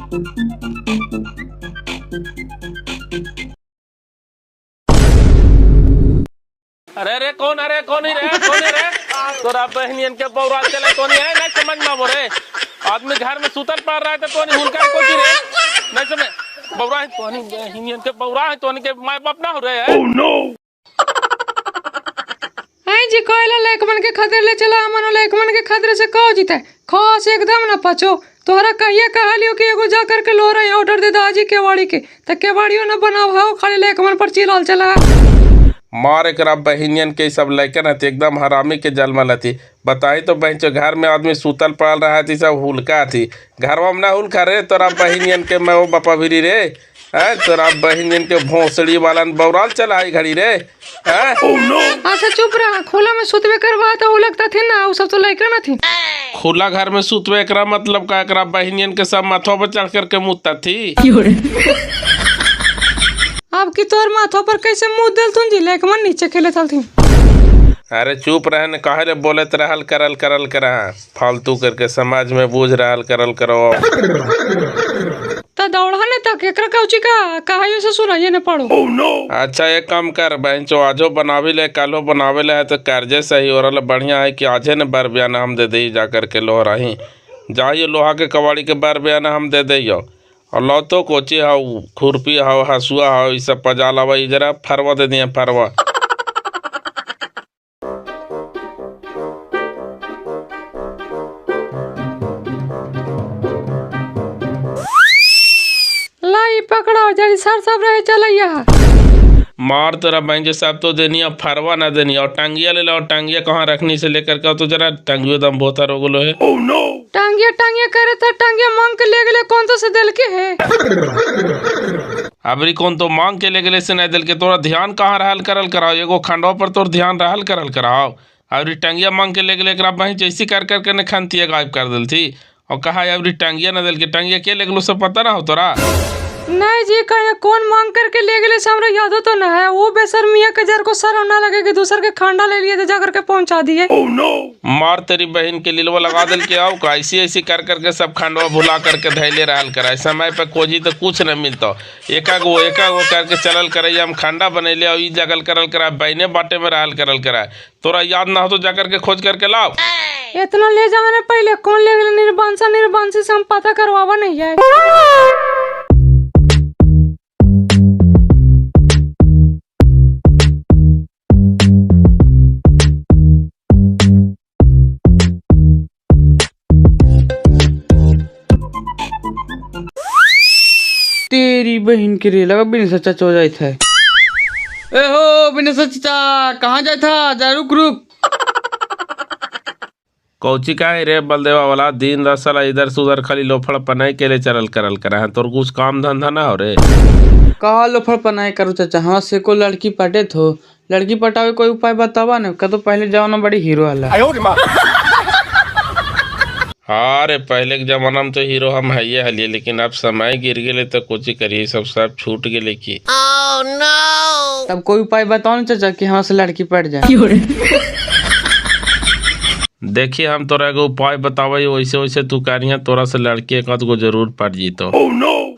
अरे रे कौन, अरे कौन ही रे, कौन ही रे तोरा बहनियन के बौरा चले तो नहीं है, नहीं समझ में आबो रे। आदमी घर में सुतल पड़ रहा है तो नहीं हुनका को रे नहीं समझ बौरा है तो नहीं, बहनियन के बौरा है तो नहीं के माय बाप ना हो रे है। आई जी कोयला लेकमन के खदर ले चला, हमन लेकमन के खदरे से कहो जीता खास एकदम ना पचो। तोहरा कहिए कहलियो कि एगो जा करके लो रही ऑर्डर दे दाजी केवाड़ी के, त केवाड़ियो न बनाव हो, खाली लेकमन पर चिल्लाल चला। मार एकरा बहनियन के सब लैकन हती एकदम हरामी के जलमल हती। बताई तो बहन चो घर में आदमी सुतल पड़ल रहा थी सब हुलका थी, घरवा में ना हुलका रे तोरा बहनियन के मैं वो बापा भिरी रे हैं, तोरा बहनियन के भोंसड़ी वालन बौराल चला आई घड़ी रे हैं। अच्छा चुप रहा, खुला में सुतबे करवा तो लगता थी ना, उ सब तो लैकन थी। खुला घर में सुतबे एकरा मतलब का एकरा बहनियन के सब माथवा पर चढ़ करके मुतता थी। अब की तोर माथो पर कैसे मुंह देलथुन जी, लेकमन नीचे खेले थलथिन। अरे चुप रहे न, काहे रे बोलत रहल करल करल करा फालतू करके समाज में बूझ रहल करल करो। त दौड़ा ने तक एकरा कौची का कहायो से सुनाइए न पड़ो। अच्छा एक काम कर बहन चो, आजो बनावे ले कालो बनावे ले है तो कर्जे सही हो रहा, बढ़िया है कि आजे न बर बयाना हम दे दे जा करके लोहराही जाइए लोहा के कबाड़ी के बर बयाना हम दे दे और लौतो कोची हाउ खुरपी हाउ हसुआ हाउ ई सब पजा लावा जरा फरवा दे दिया फरवा। लाई पकड़ाओ जरी सर सब रहे चलैया। मार तोरा बहन जो सब तो देनी और फरवा ना देनी और टांगिया ले लो, टांगिया कहाँ रखनी से लेकर के तो जरा टांगियो दम बहुत हो गलो है। टांगिया टांगिया करे तो टांगिया मांग के ले गेले कौन तो से दिल के है। अबरी कौन तो मांग के ले गेले से नहीं दिल के, तोरा ध्यान कहाँ रहल करल कराओ, एगो खंडवा पर तोर ध्यान रहल करल कराओ। अबरी टांगिया मांग के ले गेले एकरा बहन जैसी कर करके ने खंतिया गायब कर दिल थी और कहा अबरी टांगिया ना दिल के, टांगिया के ले गेलो सब पता ना हो तोरा। नहीं जी कहीं कौन मांग करके ले गेले से हमरा यादो तो ना है, वो बेशर्मिया के जर को शर्म ना लगे कि दूसर के खांडा ले लिए तो जा करके पहुंचा दिए। मार तेरी बहन के लिलवा लगा दिल के आओ का ऐसी ऐसी कर करके सब खंडवा भुला करके धैले रहल करा, समय पे कोजी तो कुछ न मिलता, एका गो करके चलल करे हम खंडा बनैले और ई जगल करल करा बहने बाटे में रहल करल करा, तोरा याद ना हो तो जा करके खोज करके लाओ। इतना ले जाने पहले कौन ले गेले निर्बंसा निर्बंसी से हम पता करवावा नहीं है। तेरी बहन के रे लगा बिन सच्चा चो जाए थे। ए हो बिन सच्चा कहाँ जाए था, जा रुक रुक। कौची का है रे बलदेवा वाला, दिन रात साला इधर से उधर खाली लोफड़ पनाई के लिए चलल करल करा है, तोर कुछ काम धंधा ना हो रे। कहा लोफड़ पनाई करो चाचा, हाँ से को लड़की पटे थो, लड़की पटावे कोई उपाय बतावा ना, का तो पहले जाओ ना बड़ी हीरो वाला। हाँ रे पहले के जमाना में तो हीरो हम है हलिए, लेकिन अब समय गिर गए तो कुछ करिए सब सब छूट गए की। तब कोई उपाय बताओ ना चाचा कि हाँ से लड़की पट जाए। देखिए हम तोरा एगो उपाय बतावे, वैसे वैसे तू करिया तोरा से लड़की एक आध गो जरूर पट जीतो।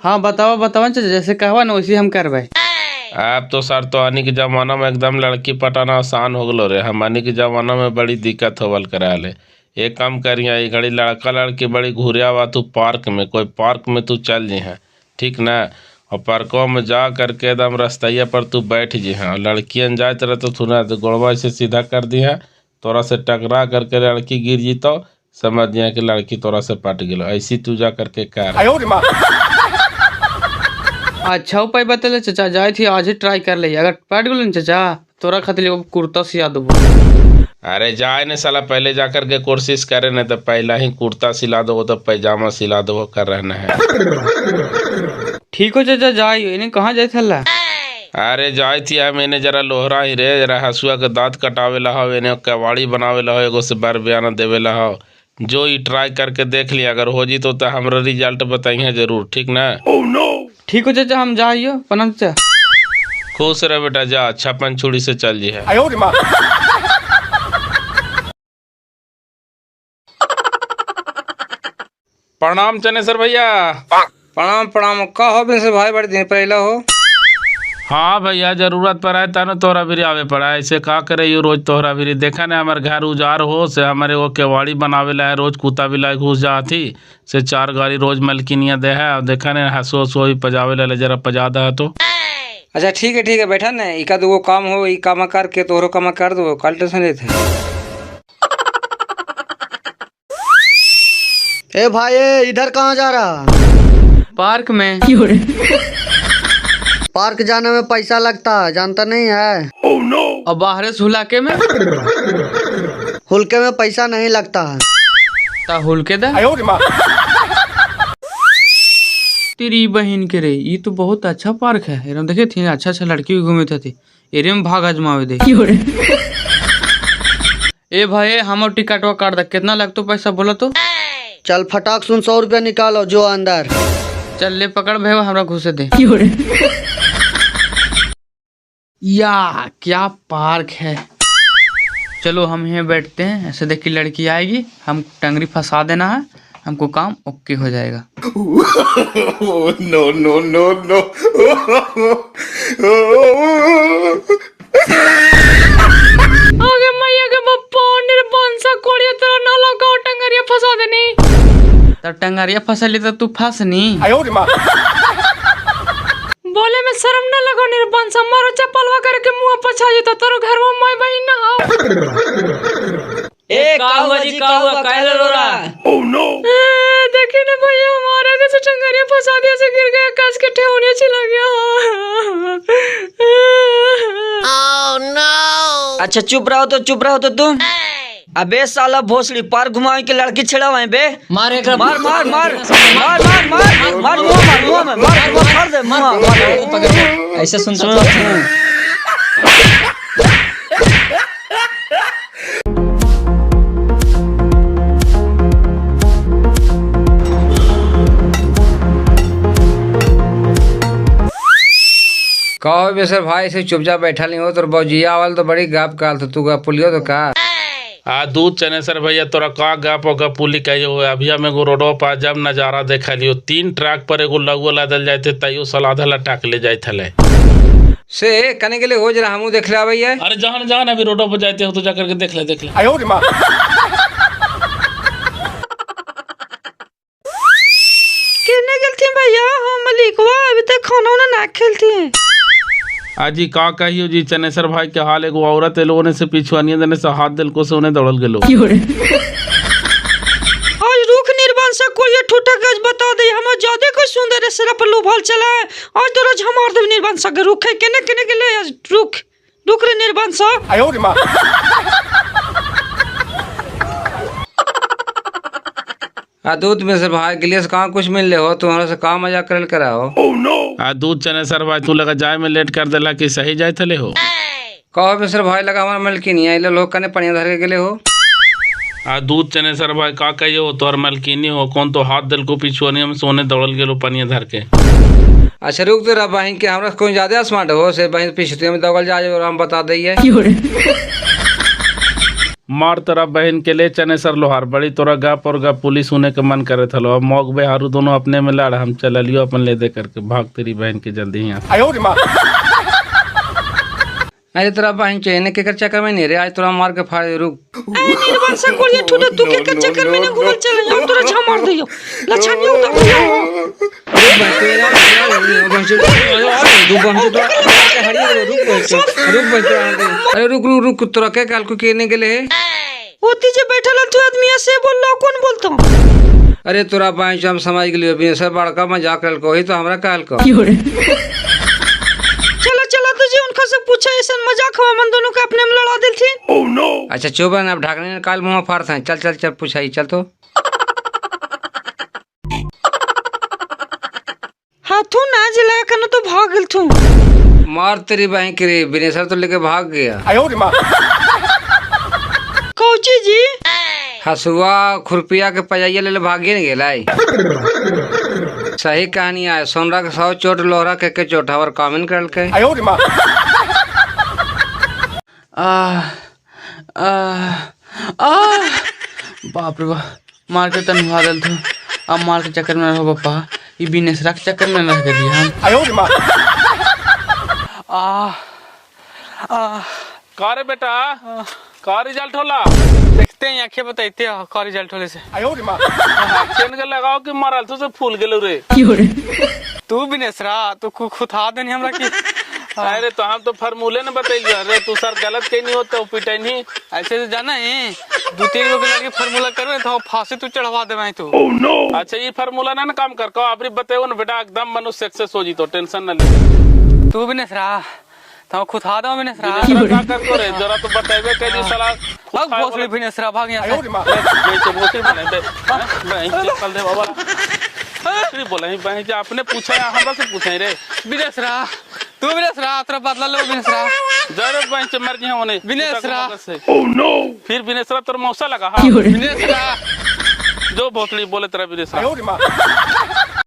हाँ बताओ बताओ चाचा, जैसे कहवा ना वैसे हम करबे। अब तो सर तो आने के जमाना में एकदम लड़की पटाना आसान हो गलो रे, हमानी के जमाना में बड़ी दिक्कत होवल कराले। एक काम करिया ये घड़ी लड़का लड़की बड़ी घुरिया हुआ तू पार्क में, कोई पार्क में तू चल जी है ठीक ना, और पार्कों में जा करके एकदम रस्तैया पर तू बैठ जी है, और लड़कियन जात रहे तो थुना तो गोड़वा से सीधा कर दी है, तोरा से टकरा करके लड़की गिर जी तो समझ जिया कि लड़की तोरा से पट गलो, ऐसी तू जा करके कर। अच्छा उपाय बतले चाचा, जाए थी आज ही ट्राई कर ले, अगर पट गलो न चाचा तोरा खातिर एगो कुर्ता सिया देबो। अरे जाए ने साला पहले जा करके कोशिश करे नहीं तो पहला ही कुर्ता सिला दो तो पैजामा सिला दो कर रहना है। ठीक हो चाचा जाए, इन्हें कहाँ जाए थला? अरे जाए थी हम इन्हें जरा लोहरा ही रे, जरा हसुआ के दांत कटावे ला हो, इन्हें कबाड़ी बनावे ला हो, एगो से बर बयाना देवे ला हो, जो ही ट्राई करके देख लिया अगर हो जी तो हमरा रिजल्ट बताइए जरूर ठीक ना। ठीक हो चाचा हम जाइयो, प्रणाम चाचा। खुश रह बेटा, जा छप्पन छुड़ी से चल जी है। प्रणाम चनेसर भैया। प्रणाम प्रणाम। का हो बिनसर भाई, बड़े दिन पर अइला हो। हाँ भैया, जरूरत पर है तब तोहरा भी आवे पड़ा। ऐसे का करे यो रोज तोहरा भी देखा ने हमारे घर उजार हो से हमारे वो केवाड़ी बनावे ला है, रोज कुत्ता बिलाई घुस जाती से 4 गाड़ी रोज मलकिनिया दे है। और देखा ने हंसो हंसो भी पजावे ला, जरा पजा दे तो। अच्छा ठीक है ठीक है, बैठा ने, इका दो काम हो, ई काम करके तोहरो काम कर दो, कल टेंशन लेते। ए भाई, इधर कहाँ जा रहा? पार्क में। पार्क जाने में पैसा लगता है, जानता नहीं है? Oh, no! और बाहर से हुलाके में? हुलके में पैसा नहीं लगता है। ता हुलके दा? तेरी बहन के रे, ये तो बहुत अच्छा पार्क है। एरम देखे थी अच्छा अच्छा लड़की भी घूमे थी, एरे में भाग आजमावे दे। ए भाई, हम टिकटवा काट दे, कितना लगतो पैसा बोला तो? चल फटाक सुन 100 रुपया निकालो जो अंदर। चल ले पकड़ भाई, हमरा घुसे दे। या क्या पार्क है। चलो हम यहाँ बैठते हैं, ऐसे देखिए लड़की आएगी, हम टंगरी फंसा देना है, हमको काम ओके हो जाएगा। No no no no. आगे मैया के बप्पा निर्बंसा कोड़िया तेरा नाला का टंगरिया फंसा देनी। तब टंगरिया फंसली तो तू फंसनी। बोले में शर्म न लगो निर्बंसा, मारो चपलवा करके मुंह पछा जेता, तोरो घर में माई बहन ना आओ। ए का हुआ जी, का हुआ, काहे रो रहा? Oh no. देखिए ना भैया, हमारे जैसे टंगरिया फंसा दिया से गिर गया, कस के ठेहुनिया छिला गया। Oh no. अच्छा चुप रहो तो, चुप रहो तो तुम। अबे साला भोसड़ी, पार्क घुमावे के लड़की छेड़ावे बे। मार एक मार मार मार मार मार मार मार मुंह मार मुंह में मार मुंह मार दे मुंह मार। ऐसे सुन सुनो। कहो बिनसर भाई, से चुपचाप बैठा नहीं हो, तोर बौजिया आवल तो बड़ी गप काल तो तू गप पुलियो तो का। आ दूध चनेसर भैया, तोरा का गप और गप पुली कही हो। अभी हम एगो रोडो पर जब नजारा देखा लियो, 3 ट्रक पर एगो लगो लादल जाते, तैयो सलाधा लटाक ले जाते हले। से कने के लिए हो जरा हमू देख ले आवे। अरे जहान जहान अभी रोडो पर जाते हो तो जाकर के देख ले देख ले। केने गेलथिन भैया हम मलिकवा, अभी तक खाना उना ना खेलथिन। आजी का कहियो जी चनेसर भाई के हाल, एगो औरत एलो ओने से पिछुआनिया देने से हाथ दिल को से उन्हें दौड़ल गेलो। आज रुख निर्बंसा कोई ठूठा गज बता दे, हम ज्यादा कोई सुंदर है सिरा पर लोभल चला है। आज तो रोज हम मार देब निर्बंसा के, रुख है केने केने गेले आज रुख रुख रे निर्बंसा। आ दूध में से भाई के लिए से कहाँ कुछ मिल ले हो, तुम्हारा से कहाँ मजाक करल करा हो। Oh no. आ दूध चनेसर भाई, तू लगा जाए में लेट कर देला कि सही जाए थले हो। कहो बिनसर भाई, लगा हमारा मलकिनी आइले लोग कने पनिया धर के गेले हो। आ दूध चनेसर भाई का कहियो, तोहर मलकिनी हो कौन तो हाथ दिल को पिछुआनिया में सोने दौड़ल गेलो पनिया धर के। अच्छा रुक तो रहा बहन के, हमरा कौन ज्यादा स्मार्ट हो से बहन पिछुतिया में दौड़ल जा और हम बता दइए। मार तोरा बहन के ले चनेसर लोहार, बड़ी तोरा गप और गप पुलिस सुने के मन करे थलो। अब मौक बेहारू दोनों अपने में लड़, हम चललियो अपन ले दे करके भाग तेरी बहन के जल्दी यहाँ। अरे तोरा बहन चैन के कर चक्कर में नहीं रे, आज तोरा मार के फाड़ दे रुक। ए निर्बंसा कोई ठूठा, तू के कर चक्कर में नहीं घूमल चल, हम तोरा झा मार दियो लछनिया उतार दियो। रुक बहन रुक बहन रुक बहन, अरे रुक रुक रुक, तोरा के काल को केने गेले है? ओती जे बैठल तू आदमी से बोललो कौन बोलतो? अरे तोरा बहन हम समझ गेलियो, बिनसर बड़का मजाक करल को ही तो हमरा कहल को। चला चला तो जी उनका से पूछा, ऐसा मजाक हुआ मन दोनों का अपने में लड़ा देलथिन। Oh no. अच्छा चुप है, अब ढाकने काल मुंह फाड़ते हैं। चल चल चल पूछाई चल तो। हाथों ना जला कनो तो भाग गेल तू। मार तेरी बहन के रे, बिनेसर तो लेके भाग गया। कौची जी? हसुआ खुरपिया के पजाइया ले भागिए न गेलै। सही कहानी आए, सोनरा के 100 चोट लोहरा के चोट और कामिन करल के। आ आ आ बाप रे बाप, मार के तन दिल तू। अब मार के चक्कर में रहो पप्पा, ये बिनेसरा के चक्कर में रह गई हम। आ आ का रे बेटा, का रिजल्ट होला? देखते हैं, आंखें बताते हो का रिजल्ट होले से। चेन के लगाओ कि मरल तो से फूल गेलो रे। तू बिनेसरा तू खुथा देनी हमरा की। अरे तो हम तो फार्मूले ने बतैलियो। अरे तू सर गलत कहीं नहीं होता, पिटाई नहीं। ऐसे तो जाना है, 2-3 गो के लड़की फार्मूला करबे तो फांसी तू चढ़वा देबे तू। अच्छा ये फार्मूला ना काम कर को आपरी बताओ ना बेटा, एकदम मनु सक्सेस हो जीतो, टेंशन न ले। तू बिनेसरा तो खुथा दो बिनेसरा। का कर को रे जरा तो बताइबे कहीं साला। भाग भोसड़ी बिनेसरा, भाग यहाँ से। मैं तो भोसड़ी बने दे मैं चल दे बाबा, भोसड़ी बोले बहन जी आपने पूछा या हमरा से पूछे रे? बिनेसरा तू बिनेसरा तेरा बदला लो बिनेसरा। जरे बहन से मर जी होने बिनेसरा। ओह नो, फिर बिनेसरा तोर मौसा लगा। हां बिनेसरा जो भोसड़ी बोले तेरा बिनेसरा।